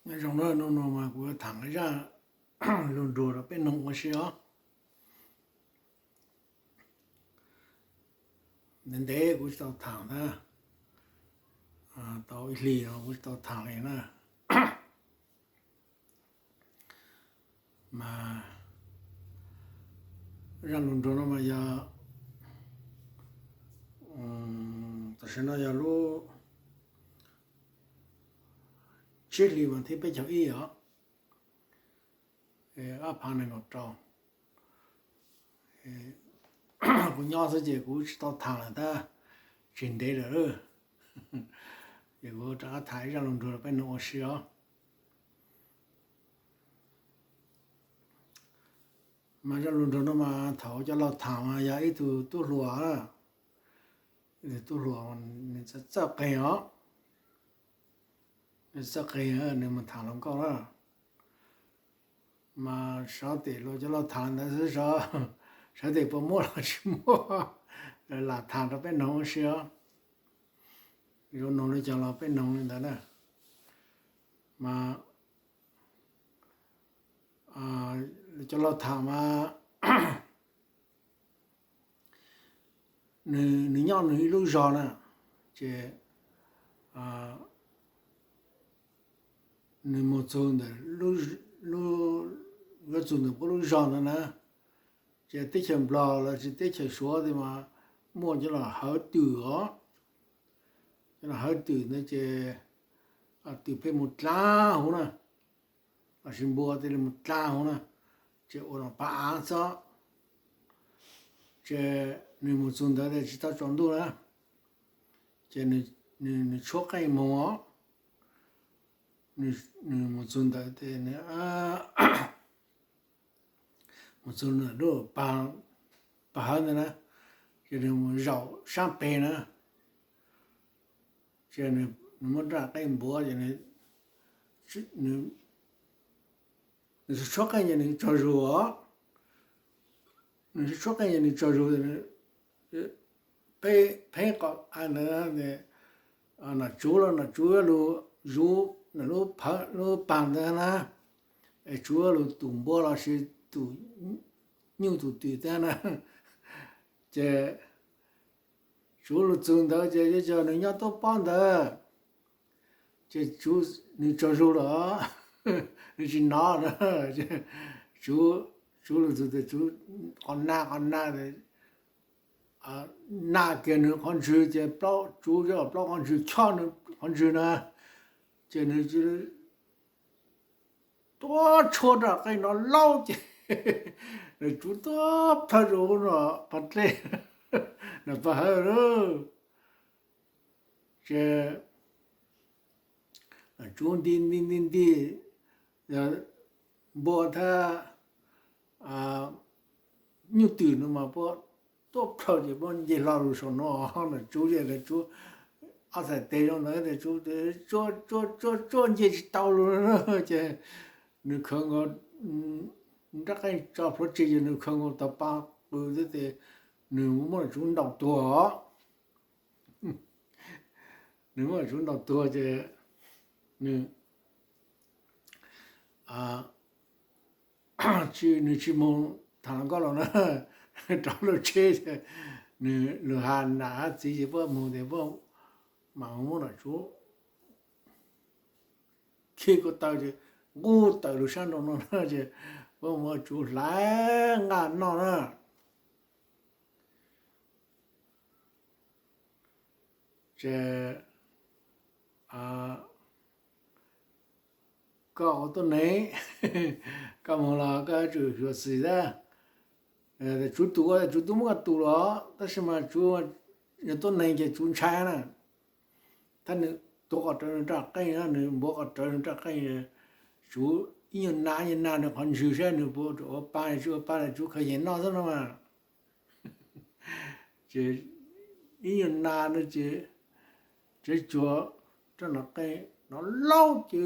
Nyob zoo na, hnub no mas kuv tham zaj lug nruag rau peb noog ua si os. Ntev ntev kuv tsis tau tham na, tau ib hlis no kuv tsis tau tham li na. Mas zaj lug nruag no mas yog, tam sim no yog lub tsib hlis mas thib peb caug ib os, ob phav nees nkaum rau. Kuv nyob xwb ces kuv tsis tau tham lawm tab, tsis ntev lawm. Ces kuv rov qab tham ib zaj lug nruag rau peb noog ua si os. Mas zaj lug nruag no mas thaum cov laug tham mas yog ib tug tub hluas, ib tug tub hluas, nws txawj qeeg os, nws txawj qeeg, nws mus tham hluas nkauj na. Mas xyov tes luag cov laug tham ntawd xwb, xyov tes puas muaj los tsis muaj, lam tham rau peb noog ua si os. Yuav noog li cas los peb noog li ntawd na. Mas cov laug tham mas nws nyob nws ib lub zog na, ces nws mus txug ntawm, yuav txug ntawm puab lub zog ntawd na, ces teb chaws Nplog los sis teb chaws Suav tes mas muaj cov los hawv twm os. Cov los hawv twm ntawd ces twm pheej mus dlaab huv na, los sis npua tej li mus dlaab huv na, ces ua los pab av xwb. Ces nws mus txug ntawd tes tsis tau tsaus ntuj na, ces nws tshuab qeej moog os. Nws mus txug ntawd tes nws mus txug lub pag hawv ntawd na, ces nws mus zaum saab peg na, ces nws muab nraj qeej npuav ces nws tshuab qeej ces nws tsaug zug os. Nws tshuab qeej ces nws tsaug zug, pheeb qom ntawd, nom tswv los nom tswv lug zuv lub pag ntawd na, es tswv lug tum npua los sis tum nyuj tum twm tag na, ces tswv lug txug ntawd ces yog nws nyob tuab pob ntawd, ces nws tsaug zug los nws tsis nov na, tswv lug txug tes tswv qhov nag qhov nag, nag kiag nws qhov ntswg ces plaub, tswv coj plaub qhov ntswg chob nws qhov ntswg na, ces nws tuab tshuab nraj qeej no laub ces nws tswv tuab plawg rau no pag dlej, nws pag hawv lawm. Ces tswv nti nti nti nti, npua thab nyuj twm no mas puab tuab plawg ces puab nce hlo lug saum no, nom tswv ces tswv ob txhais tes zoo ntawd, tswv tsuab tsuab tsuab nce tsis tau lug, ces nws khawv nkaus nraj qeej tso plhuav tseg ces nws khawv nkaus tag pa qw xwb ces nws muab nom tswv ntaus tuag. Nws muab nom tswv ntaus tuag ces nws tsis, nws tsis mus tham hluas nkauj los na, rov lub tsheb ces nws lug has nam has txiv ces puab mus ces puab mam muab nom tswv khi ko taw ces nqug tawm lug sab nraud no na ces puab muab nom tswv hlais nqaj noj na. Ces koj ua tuab neeg, koj mus los koj yuav tsum xyuam xim xwb. Tswv tus, tswv tub muab koj tus los tab sis mas tswv yog tuab neeg ces tswv ntshai na. Thab nws tuav qos rawv nws nraj qeej, nws npuav qos rawv nws nraj qeej, tswv ib nyuag nas ib nyuag nas nws qhov ntswg saib nws puas ua pa, tsis ua pa los tswv khaws yees noj xwb no mas. Ces ib nyuag nas no ces tsev tsuag rab no qeej no laub ces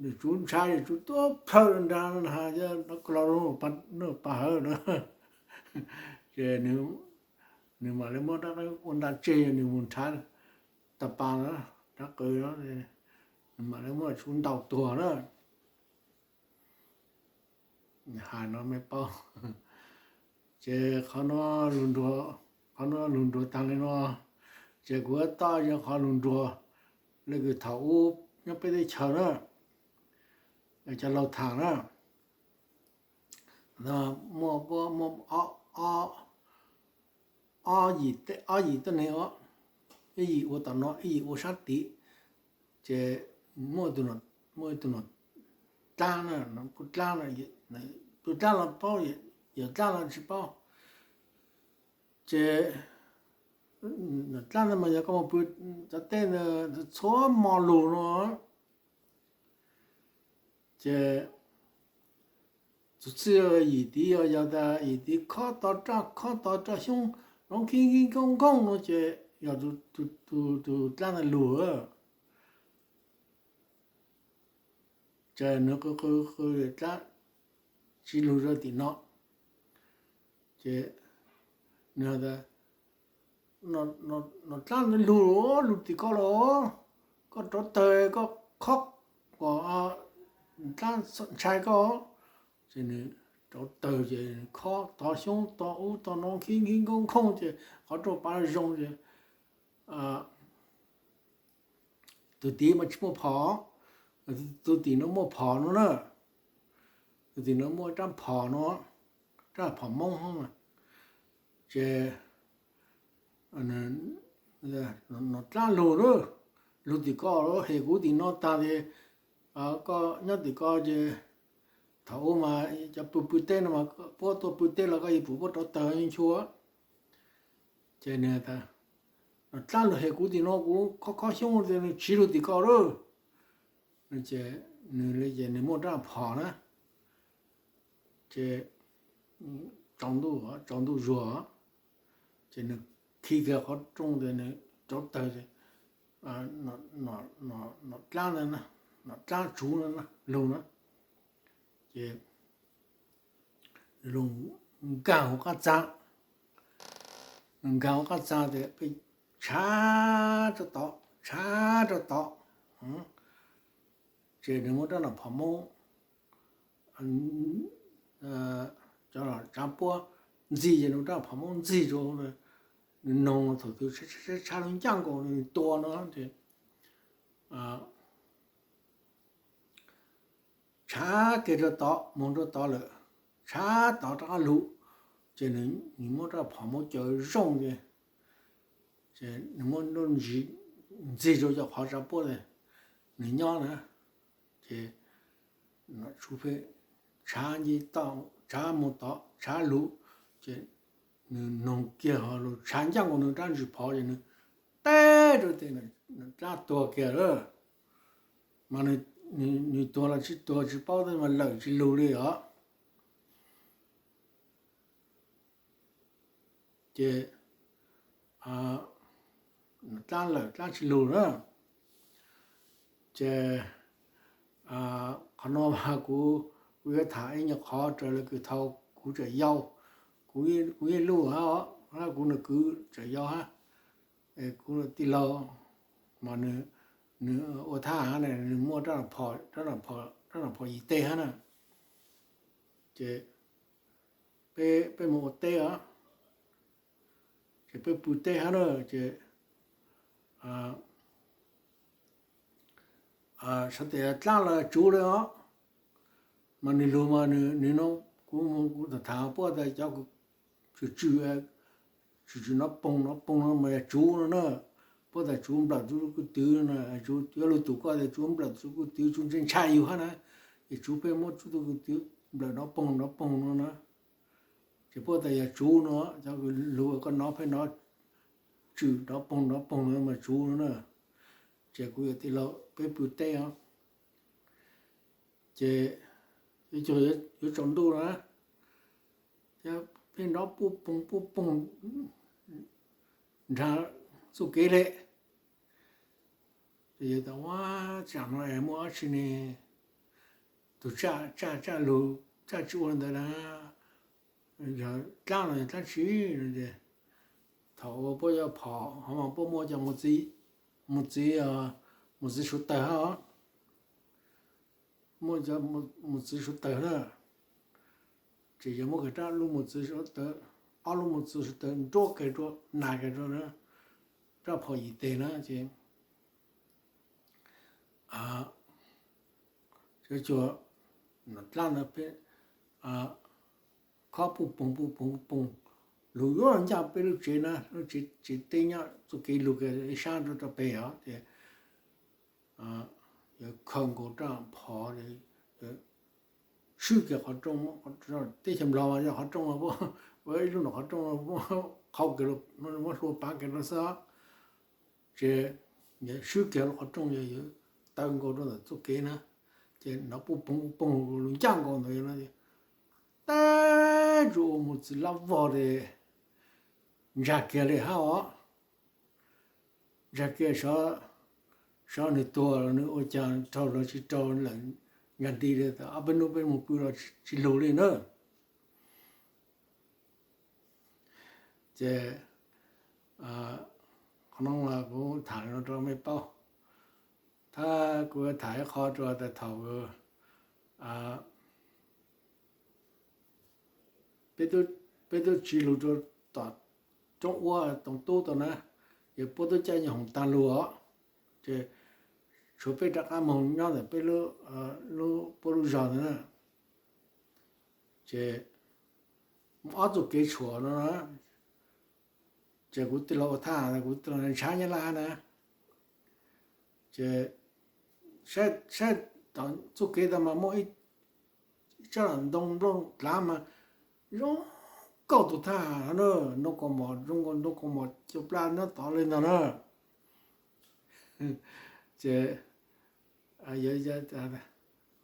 nws tswv ntshai, tswv tuab plawg nrag no, no ko los pa hawv na. Ces nws mam li muab rab qeej ua nta tseg, nws mus nrhav tag pas na, rab qws no, Mam li muab tsuv ntaus tuag na. Hais no me paub. Ces qhov no, qhov no lug nruag taag le no, ces kuv yuav toj yog qhov lug nruag le kws thaum ub nyob peb teb chaws na, cov laug tham na, muaj, muaj ob, ob yim tuab neeg, ib yim ua tom no ib yim ua sab tid, ces muaj, muaj ib tug nom dlaab na, nom dlaab, tus dlaab los paub, yawm dlaab los tsis paub. Ces nom dlaab ntawd mas yog koj mus pw cov teb ntawd txhua mo lug no, ces txhua txhij yim tid yog tas yim tid khob tod raj, khob tod raj xyoob, noob khib nkib nkoob nkoob no ces yog tus dlaab ntawd lug. Ces nws qw qw qw dlaab tsis lug rau tim no, ces nws has tas, Nom dlaab ntawd lug, lug tim koj los, koj rauv taws koj khob kom dlaab ntshai koj. Ces nws rauv taws ces khob tod xyoob tod ub tod no khib nkib nkoob nkoob ces qhov rooj pav zoo ces tus tim mas tsis muaj phom, tus tim no muaj phom no na, tus tim no muaj rab phom no, rab phom Moob no. Ces nom dlaab lug, lug tim koj los hem kuv tim no tag ces koj nyob tim ko ces thaum ub mas cov pw pw teb no mas puab tuaj pw teb los koj yuav pum puab rauv taws nchua. Ces nws tas, Nom dlaab lug hem kuv tim no kuv khob khob xyoob ces nws tsis lug tim ko lawm. Ces nws, ces nws muaj rab phom na, ces tsaus ntuj, tsaus ntuj zuag, ces nws khi kiag qhov rooj ces nws rauv taws, nom dlaab, nom dlaab tsuv lug na, ces lug nkaag huv qab txag, nkaag huv qab txag ces peb tshav rau tod, tshav rau tod, ces nws muab rab nom phom Moob, cov tsav puab ntxig ces nws rab phom Moob ntxig rau, nws noog thaum twg tshav lug ncaaj nkaus nws tua no ces tshav kiag rau tod, moog rau tod lawm, tshav tod rov qab lug, ces nws muab rab phom Moob caws zooj ces, ces nws muab nub ntsis ntxig rau cov qhov tsav puab, nws nyob na, ces tshav nce toj, tshav moog tod, tshav lug, ces nws noog kiag ho lug tshav ncaaj nkaus nws rab ntsis phov ces nws teb rau tes, dlaab tuag kiag lawm. Mas nws tuag los tsis tuag tsis paub tab mas lawm tsis lug li os. Ces dlaab lawm dlaab tsis lug na. Ces qhov no mas kuv, kuv yuav tham ib nyuag qhov raws le kws thaum kuv tseem yau, kuv, kuv yeej luj hab, kuv nws kwv tseem yau hab, kuv tij laug mas nws, nws ua thab ham, nws muaj rab, rab nom phom yim teg hab na. Ces peb, peb mus ua teb os, ces peb pw teb hab na, ces sawv daws dlaab los tsuv li os. Mas nws lug mas nws, nws no, kuv, kuv tham tham puab tas cov tswm tswm, tswm tswm nov poog nov poog no mas yog tsuv no na. Puab tas tsuv nplawm tsuv kuj twv no, tsuv yuav lug tus koj tas tsuv nplawm tsuv kuj twv, tsuv ntshai ntshai yug hab na. Ces tsuv pheej muab tsuv tus kuj twv nplawm nov poog nov poog no na. Ces puab tas yog tsuv no, cov lug koj nov pheej nov tswm nov poog nov poog no mas tsuv no na. Ces kuv yawm tij laug peb pw teb os, ces yuav tsaus ntuj na, pheej nov puj poog puj poog nrhav txuj kev le. Ces yawg tas, Ua, tsam no es muaj dab tsi ne? Tus tsaj, tsaj, tsaj lug, tsaj tsis ua li ntawd na, yog dlaab los yog dlaab tsi no. Thaum ua puab yuav phom ho mas puab muaj cov mos txwv, mos txwv, mos txwv suav tawg hab os. muaj cov mos txwv suav tawg na, ces yog muab kiag rab lub mos txwv suav tawg, ob lub mos txwv suav tawg nruab kiag rau, nas kiag rau rab phom yim teg na ces cov cua dlab ntawd pheej khob puj poog puj poog poog, lug yuav ncaj peb lub tsev na, lub tsev teb nyob txuj kev lug kiag ib sab rau rau pem os ces yawg khaws nkaus rab phom, swb kiag qhov rooj, teb chaws Nplog mas yog qhov rooj, ua ib lub nram qhov rooj, qhau kiag, muab hlua pav kiag rau xwb. Ces yawg swb kiag lub qhov rooj, yawg taw nkaus rau ntawm txuj kev na, ces nrov puj poog puj poog lug ncaj nkaus ntawd no, teb tsuas ua mos txwv lab vog es ntsag kiag li hab os. Ntsag kiag, xyov nws tuag los nws ua cas, raug los tsis raug lawm, ntsag nti li, ob peb hnub peb mus pw los tsis lug li na. Ces qhov no kuv tham no rau mej paub. Thab kuv tham ib qho rau tas thaum peb tub tsis lug rau tom roob ua toov tub tau na, yawg puab tub caij nyuag hoom taag lug os, ces tshuav peb rov qab moog nyob ntawm peb lub puab lub zog ntawd na. Ces ob txuj kev tshuam no na, ces kuv tij laug ua thaj, kuv tij laug ntshai nyab laj na, ces saib tom txuj kev tau mas muaj ib tsob ntoo nplooj dlav mas zoo nkauj tus thaj na, ntoo kaus mom zoo nkaus ntoo kaus mom cua plab nyob tod li ntag na. Ces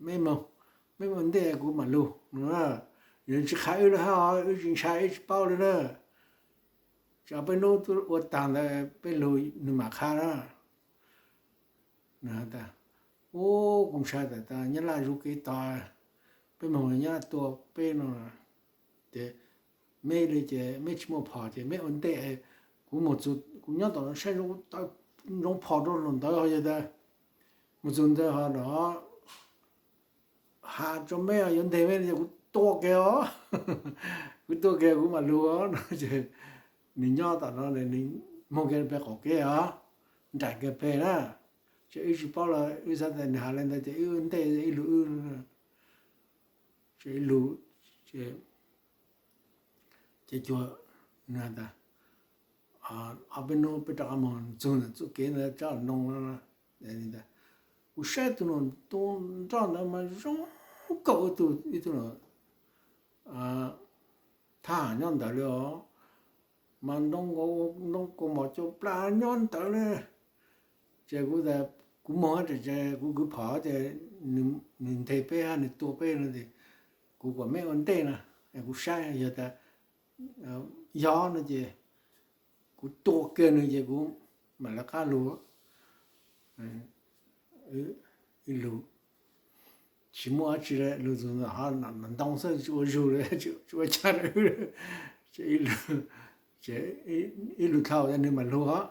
mej moog, mej moog ntej kuv mam lug no, yog tsis qha wb lub hab, wb tsis ntshai wb tsis paub li na. Ces peb hnub ua taag ntawd peb lug nws mam qha na. Ub, kuv ntshai tas nyab laj zuv kev tod, peb moog nyab laj tua peb no. Ces mej li ces mej tsis muaj phom ces mej ua ntej, kuv moog txug kuv nyob tom no saib zoo phom rau lawm ntawd ho yog tas mus txug ntawd ho no has rua mej yuav nteg mej li ces kuv tua kiag os, kuv tua kiag kuv mam lug os no. Ces nws nyob tom no nws moog kiag pem qaum kev os, nraim kiag pem na. Ces wb tsis paub los wb xav tas nws has li ntawd ces wb ua ntej ib lug wb, ces ib lug, ces cuag, ob peb hnub peb rov qab moog txug ntawm txuj kev ntawd tsob ntoo no, kuv saib tus nroj ntawd mas zoo nkauj ib tug, ib tug thab ham nyob ntawd li os, mas ntoo kaus mom cua plab nyob ntawd li. Ces kuv tas kuv moog ces kuv kwv phom ces nws nteg peb hab nws tua peb no ces kuv kom mej ua ntej no, kuv saib yog tas yog no ces kuv tua kiag nws ces kuv mam lawv qab lug. Ib lug tsis muaj dab tsi li, lug txug ntawm ho ntoo xwb tsis ua zug li, tsis ua cas li. Ces ib lug dlhau nws mam lug os.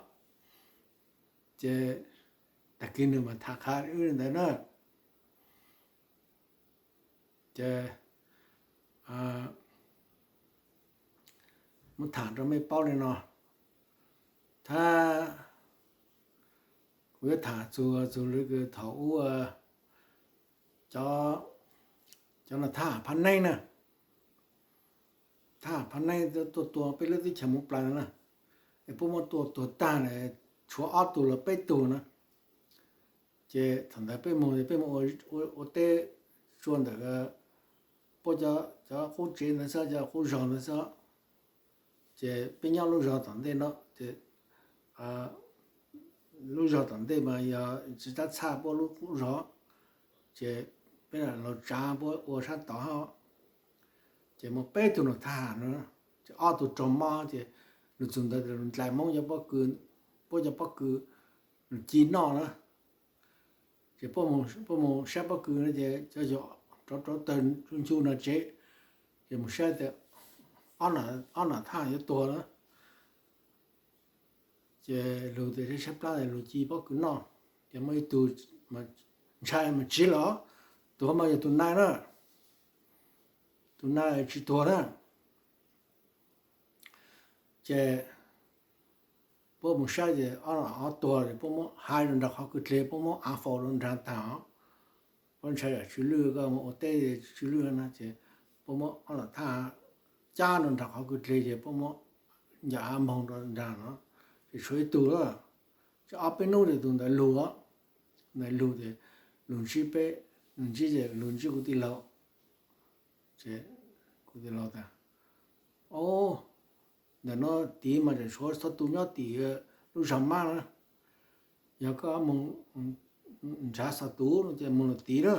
Ces tag kis nws mam tham qha wb li ntawd na. Ces muab tham rau mej paub li no. Thab kuv yuav tham txug, txug li thaum ub cov, cov no thab phab neeb na, thab phab neeb tuaj tua peb lub teb chaws Moob Plais na, es puab muab tua tuag tag na, tshuav ob tug los peb tug na. Ces thaum ntawd peb moog, peb moog ua teb tsua ntawm puab cov qub tsev ntawd xwb, cov qub zog ntawd xwb. Ces peb nyob lub zog tom ntej no, ces lub zog tom ntej mas yog tsis tab txhaj puab lub qub zog, ces peb los tsav puab ua sab tod hab. Ces muaj peb tug no thab ham no, ces ob tug raug mob ces lug txug ntawd dlais Moob cov pob kws, puab cov pob kws lug ci noj na. Ces puab moog saib pob kws no ces cov rov rov tawg ncu ncu no tsev, ces moog saib tas ob nam thab ham yuav tuag na. Ces lug tas saib plab lug ci pob kws noj, ces muaj ib tug ntshai mas tsiv los, tuag mas yog tus nai na, tus nai tsis tuag na. Ces puab mus saib ces ob tuag ces puab muab hais rau nraag qhov kws dleg, puab muab av faus rau nraag taag os. Puab ntshai tsw lwj, koj mus ua teb tsw lwj na ces puab muab ob lam thaj cab rau nraag qhov kws dleg ces puab muab ncav av moog rau nraag no, ces tshuav ib tug lawm. Ces ob peb nub ces tus ntawd lug, ntawd lug ces lug ntsib peb, lug ntsib ces lug ntsib kuv tij laug. Ces kuv tij laug tas, o, ntawm no tid mas tseem tshuav txhua tus nyob tim lub zog mab na, yog koj mus nrhav txhua tus no ces mus lawm tid na.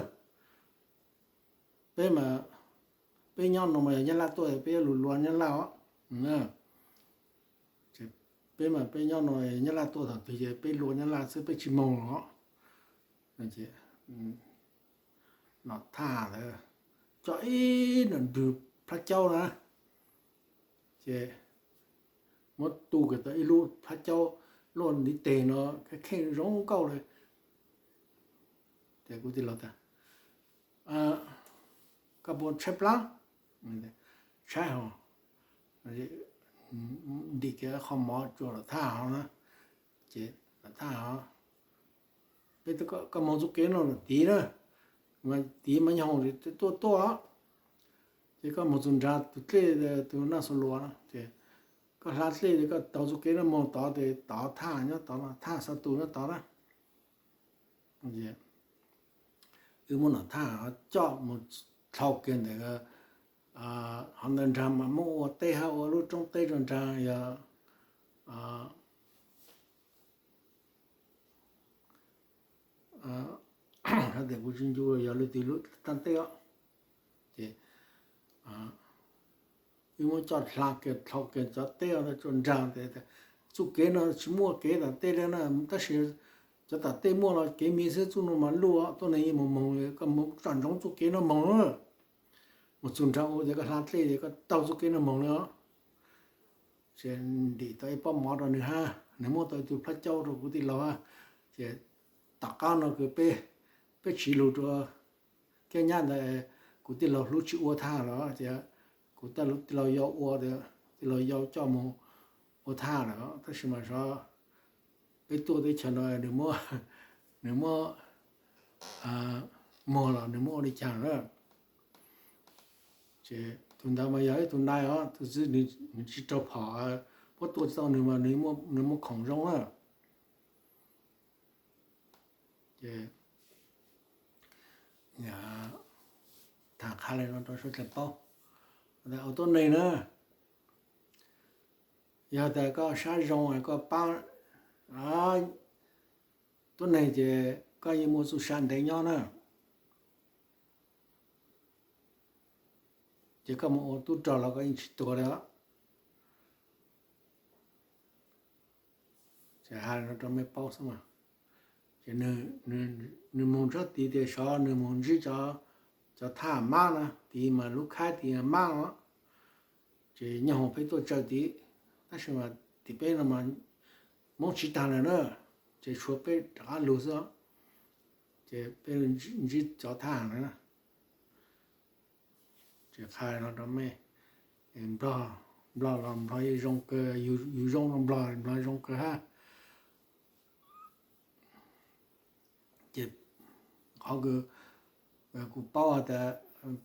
Peb mas, peb nyob no mas yog Nyab Laj tuaj peb yuav lug lua Nyab Laj os. Peb mas peb nyob no Nyab Laj tuaj thaum twg ces peb lua Nyab Laj xwb, peb tsis moog os. Nom thaj ntawd coj ib nom nrug plab caub na, ces muab tu kiag tau ib lub plab caub luaj ntiv teg no, kheej zoo nkauj li. Ces kuv tij laug tas, koj puas tshaib plab? Tshaib hos. Ntim kiag qho mov tsuas lam thaj hov na, ces lam thaj hov. Peb, koj moog txuj kev no lawm tid na, tid mas nyob hoom tuaj tuaj, ces koj moog txug nraag tus dlej, tus Naj Xua Luas na, ces koj hla dlej ces koj taug txuj kev no moog tod ces tod thaj nyob tod no, thaj xa tus nyob tod na. Wb muab nom thaj coj mus dlhau kiag ntawm hov ntawd nraag mas muab ua teb hab ua lub roob teb rau nraag yog, hab tias kuv tsis ncu yog lub twg lub taab teb os. Ces wb muab coj hla kiag dlhau kiag cov teb ntawd rau nraag, txuj kev no tsis muaj kev tom tej li na, tab sis cov tom tej muaj los kev me xwb, txuj no mas luj, tuab neeg yeej moog moog, koj moog tsom ntsoov txuj kev no moog na. Mus txug nraag ua ces koj hla dlej ces koj taug txuj kev no moog li os. Ces ntim tau ib pob mov rau nws hab, nws muab tau ib tug plab caub rau kuv tij laug hab. Ces tom qab no kws peb, peb tsiv lug rua Kiab Nyab ntawd, kuv tij laug hlub tsis ua thaj lawm, ces kuv tij laug yau ua, tij laug yau coj mus ua thaj lawm, tab sis mas xyov peb tuaj teb chaws no nws muab, nws muab muag los nws muab ua li cas na. Ces tus ntawd mas yog ib tug nai os, tus xwb nws tsis raug phom, puab tua tsis tau nws mas nws muaj khoom zoo na. Ces tham qha li no rau sawv dlawg paub. Ua tuab neeg na, yog tas koj sab zoo koj pab tuab neeg ces koj yeej muaj txuj sa ntev nyob na. Ces koj mus ua tub rog los koj yeej tsis tuag li os. Ces hais no rau mej paub xwb mas. Ces nws moog tsob tid tias xyov nws moog ntsib cov thaj mab na, tid mas lub khaib tid mab os. Ces nyob hoom peb tuaj tsawg tid, tab sis mas tim peb no mas Moob tsiv tag lawm na, ces tshuav peb rov qab lug xwb. Ces peb ntsib cov thaj na, ces qha no rau mej, Nplog, Nplog los Nplog yeej zoo kawg, yug zoo rau Nplog, Nplog zoo kawg hab. Ces qhov kws kuv paub has tas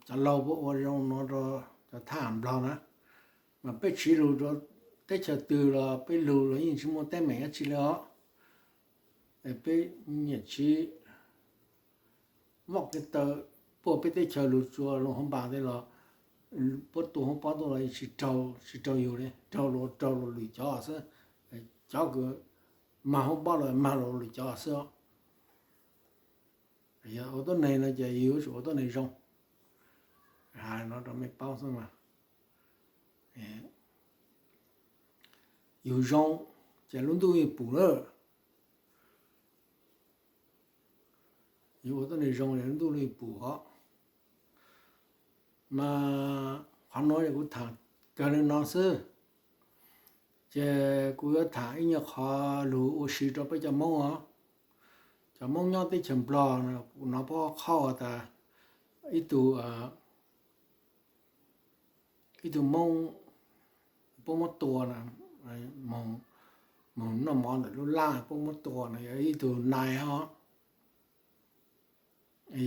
cov laug puab ua zoo no rau cov thaj Nplog na, mas peb tsiv lug rau teb chaws twg los peb lug los yeej tsis muaj teeb meem dab tsi li os. Peb nyiam tsiv voj kev taw puag peb teb chaws lug tsua lug hauv npas tej los, puab tua hauv paub tuaj los tsis raug, tsis raug yug li, raug los raug los lwm cov xwb. Cov kws mag hauv paub los mag los lwm cov xwb. Yog ua tuab neeg no ces yug yuav tsum ua tuab neeg zoo. Hais no rau mej paub xwb mas. Yug zoo ces lub ntuj yeej pum lawm. Yug ua tuab neeg zoo es lub ntuj yeej pum os. Mas qhov nuav yog kuv tham kawg li no xwb. Ces kuv yuav tham ib nyuag qhov lug ua si rau peb cov Moob os. Cov Moob nyob teb chaws Nplog, kuv nov puab qhauj tas ib tug, ib tug Hmoob puab muab tua na, moog noj mov ntawm lub laj puab muab tua na, yog ib tug nais hov,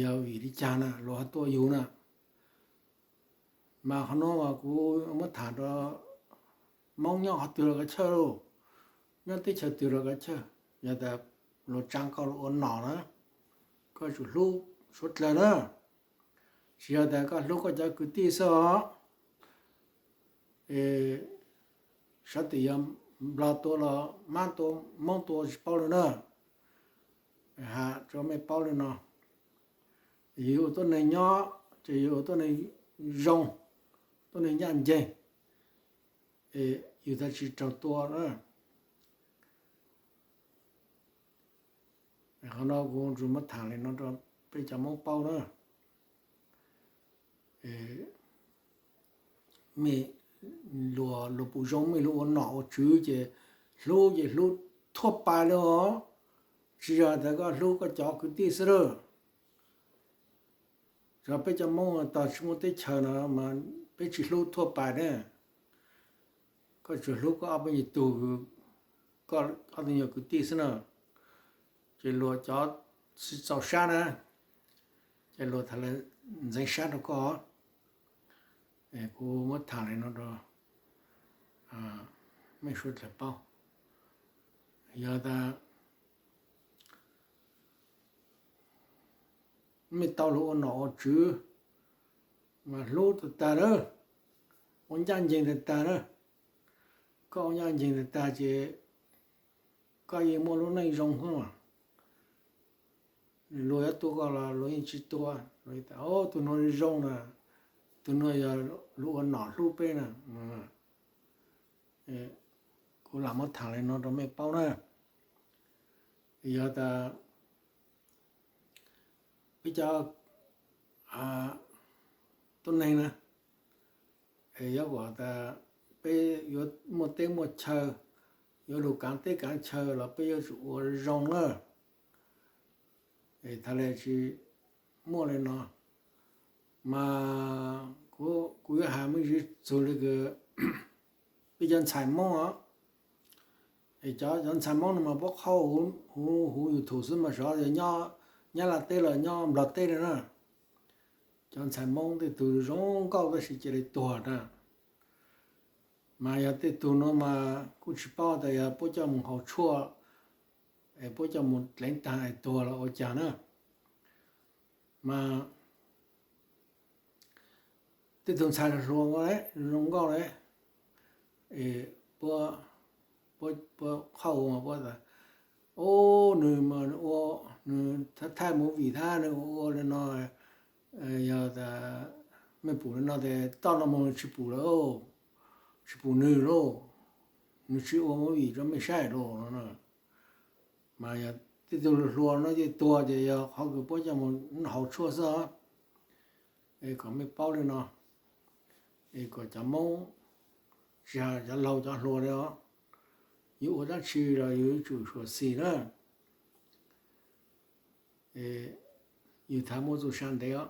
yog vim li cas na luag ho tua yug na. Mas qhov nuav mas kuv muab tham rua Hmoob nyob qhov twg los kav chawj lauj, nyob teb chaws twg los kav chawj, yog tas luag tsaa koj lug ua nom na, koj tsum hlub suav dlawg na. Tsis yog tas koj hlub koj cov kwv tij xwb os. Sav twm yog Nplog tua los Mab tua, Moob tua tsis paub li na. Has rua mej paub li no, yug ua tuab neeg nyob ces yug ua tuab neeg zoo, tuab neeg ncaj nceeg, yug tau tsis raug tua na. Qhov no kuv tsuas muab tham li no rua peb cov Moob paub na. Mej luag, luag pum zoo mej lug ua nom ua tswv ces hlub ces hlub thuaj pais li os. Tsis yog tas koj hlub koj cov kwv tij xwb lawm. Tsuas peb cov Moob tog tsis muaj teb chaws no mas peb tsis hlub thuaj pais ne. Koj tsuas hlub koj ob peb nyuag tug, koj ob tug nyuag kwv tij xwb na, ces luag cov tsis txaus sab na, ces luag txhaj le ntxeev sab rau koj. Kuv muab tham li no rau mej suav dlawg paub. Yog tas mej tau lug ua nom ua tswv mas hlub tag tag na, ua ncaj nceeg tag tag na. Koj ua ncaj nceeg tag tag ces koj yeej muaj lub neej zoo xwb. Luag yuav tua koj los luag yeej tsis tua. Luag tas, tus nuav zoo na, tus nuav yog lug ua nom hlub peb na. Kuv lam muab tham li no rau mej paub na. Yog tas peb cov tuab neeg na, es yuav kom tas peb yuav muaj teb muaj chaw, yuav lug kaav teb kaav chaw los peb yuav tsum ua zoo na. Es thaum le tsis muaj li no mas kuv yuav has me ntsis txug li kws peb cov ntxhais Moob os. Es cov, cov ntxhais Moob no mas puab qhauj huv, huv YouTube xwb mas xyov yog nyob Nyab Laj teb los nyob Nplog teb li na. Cov ntxhais Moob tej tug zoo nkauj tab sis cia li tuag na. Mas yog tej tug no mas kuj tsis paub tas yog puab coj mus haus tshuaj es puab coj mus dleev taag es tuag los ua caag na. Mas tej tug ntxhais hluas zoo nkauj le, puab, puab qhauj ua puab tas, o, nwg ua, nwg thaij movie thab nwg ua ua li no, yog tas mej pum li no tes toj no moog tsis pum lawm, tsis pum nwg lauj, nwg tsis ua movie rua mej saib lauj no. Mas yog tej tug hluas no ces tuag ces yog qhov kws puab coj mus haus tshuaj xwb os. Es kom mej paub li no, es kom cov Moob, tsis has cov laug cov hluas li os, yug ua dlaab tsi los yug yuav tsum xyuam xim na. Yug thaum muaj txuj sa ntev os,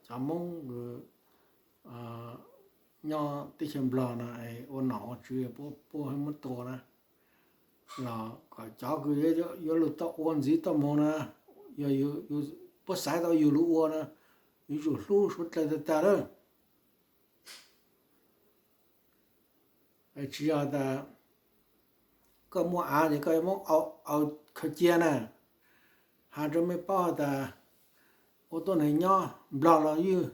cov Moob nyob teb chaws Nplog no ua nom ua tswv puab muab tua na, los kom cov kws yuav lug tau ua ntxiv tau moog na, yog puab xaiv tau yug lug ua na, yuav tsum hlub suav dlawg tag tag lawm. Tsis yog tas koj muaj av ces koj yuav muab aws khaws cia na. Has rua mej paub has tas ua tuab neeg nyob Nplog los ywg,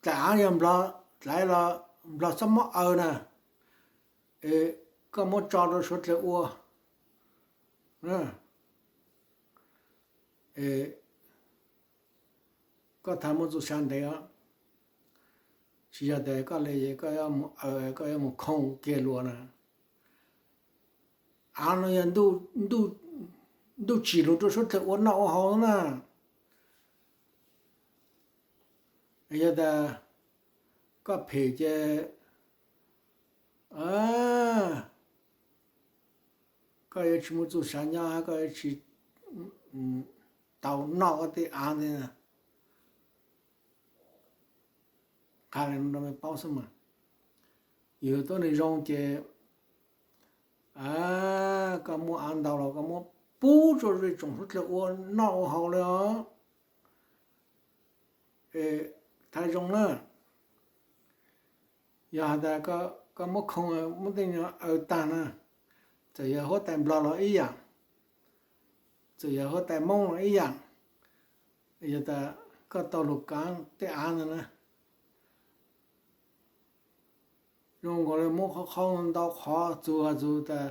dlaim av yog Nplog, dlaim los Nplog txhob muab aws na, es koj muab tso rau suav dlawg ua. Es koj thaum muaj txuj sa ntev os, tsis yog tas koj le koj yuav mus aws koj yuav mus khooj kiag luas na. Av no yog ntuj tsim lug rau suav dlawg ua noj ua haus na. Yog tas koj phem ces koj yuav tsis muaj txuj sa nyob, koj yuav tsis, tau noj koj tej av ntawd. Qha li no rau mej paub xwb mas. Yus tuab neeg zoo ces koj muaj av ntau los koj muab pub rau zej tsoom suav dlawg ua noj ua haus li os. Thaij zoo na, yog has tas koj muab khoo muab tej nyuag aws tag na, txawm yog huab tais nplog los ib yam, txawm yog huab tais moob los ib yam, yog tas koj tau lug kaav tej av ntawd na, zoo nkaus li muab qhov qhov ntau qhov txug txug tas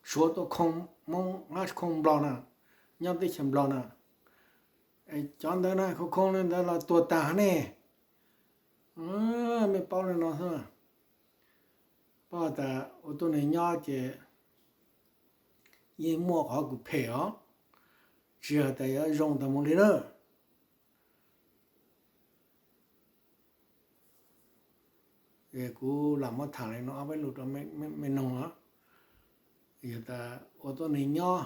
suav tuaj khoo moob hab khoo nplog na, nyob teb chaws nplog na, cov ntawd na khoo khoo li ntawd los tuag tag ne. Mej paub li no xwb, paub tas ua tuab neeg nyob ces yeej muaj qhov kws phem os, tsis yog tas yuav zoo tas mus li na. Kuv lam muab tham li no ob peb lus rau mej noog os. Yog tas ua tuab neeg nyob,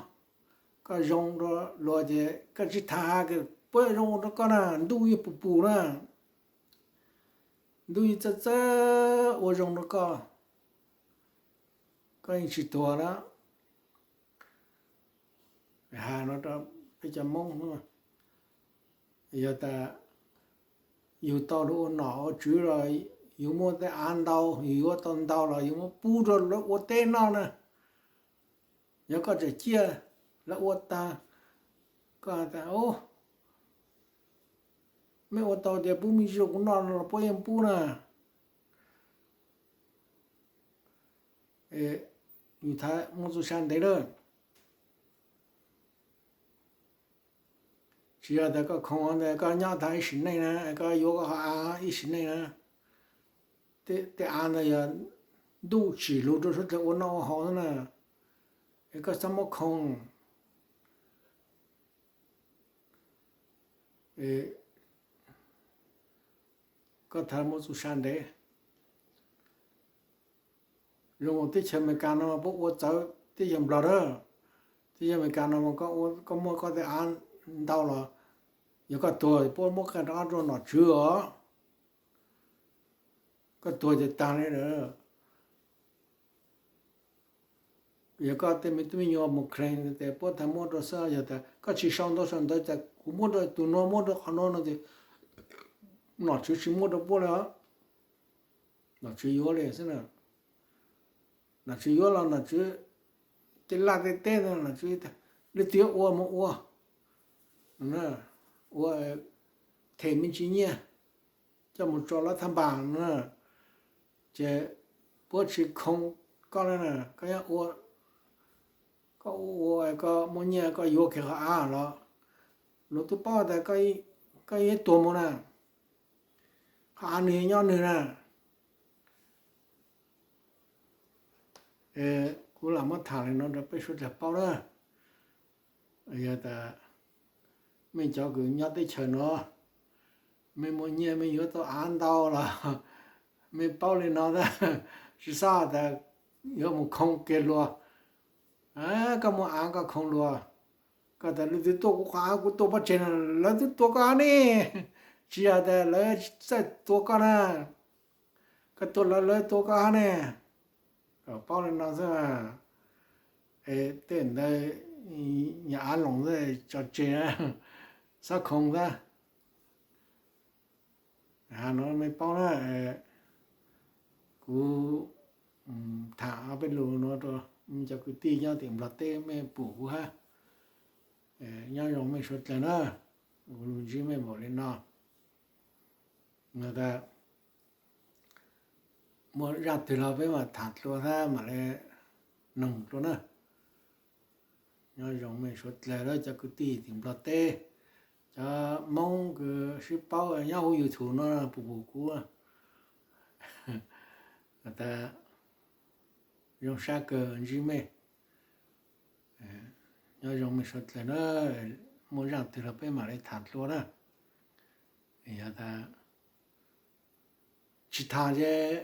koj zoo rau luag ces koj tsis tham has kws puab zoo rau koj na, ntuj yeej pum pum na, ntuj yeej txawj txawj ua zoo rau koj, koj yeej tsis tuag na. Has no rau peb cov moob, yog tas yug tau lug ua nom ua tswv los yug muaj tej av ntau, yug yuav tau ntau los yug muab pub rau lawv ua teb noj na. Yog koj tseem ciaj lawv ua tag, koj tas, mej ua tau tias pub me ntsis rau kuv noj no los puab yeej pub na. Yus thaij muaj txuj sa ntev lawm. Tsis yog tas koj khoom ntawd koj nyob tag ib sim neej na, koj yuav koj qhov av ib sim neej na, tej av ntawd yog ntuj tsim lug rau suav dlawg ua noj ua haus xwb na, es koj txhob muab khoom. Koj thaij muaj txuj sa ntev. Zoo teb chaws Amelikas no puab ua txawv teb chaws Nplog na. Teb chaws Amelikas no koj muaj koj tej av ntau los, yog koj tuag puab muab koj rov qab rau nom tswv os. Koj tuag ces tag li lawm. Yog koj tej me tub me nyuam mus kheev tes puab tau muab rau xwb, yog tas koj tsis sau ntawv sau ntawv tas kuv muab rau tus nuav muab rau qhov nuav no ces nom tswv tsis muab rau puab li os. Nom tswv yuav li xwb na. Nom tswv yuav los nom tswv tej laj tej teb no nom tswv tas leej twg ua mus ua, ua them me ntsis nyiaj coj mus tso lawv thaj npas na, ces puab tsis khoom koj li na. Koj ua, koj ua koj muaj nyiaj koj yuav kiag qhov av los luag twb paub tas koj yuav tuag mus na. Qhov av nwg nyob nwg na. Kuv lam muab tham li no rau peb suav dlawg paub na. Yog tas mej cov kws nyob teb chaws no, mej muaj nyiaj mej yuav tau av ntau los mej paub li no ntag, tsis xav tas yuav mus khoom kiag luag. Koj muaj av koj khoom luag, koj tas leej twg tuaj kuv qhov av kuv tua pov tseg no, lawv twb tua koj av ne. Tsis yog tas lawv txawj tua koj na, koj tua lawv lawv tua koj av ne. Kom paub li no xwb. Es tej ntawd yog av loos tso tseg, txhob khoom ntag. Has no mej paub na, kuv tham ob peb lus no rau mej cov kwv tij nyob tim Nplog teb mej pum kuv hab. Nyob zoo mej suav dlawg na, kuv lug ntsib mej npaum li no. Muaj zaj twg los peb mam tham dlua hab mam li noog dlua na. Nyob zoo mej suav dlawg lawm cov kwv tij tim Nplog teb, cov Moob kws sib paub nyob huv YouTube no pum pum kuv. Tas zoo sab kawg ntsib mej. Nyob zoo mej suav dlawg na, muaj zaj twg los peb mam li tham dlua na. Yog tas tsis tham ces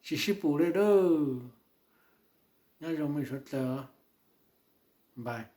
tsis sib pum li lawm. Nyob zoo mej suav dlawg, npais.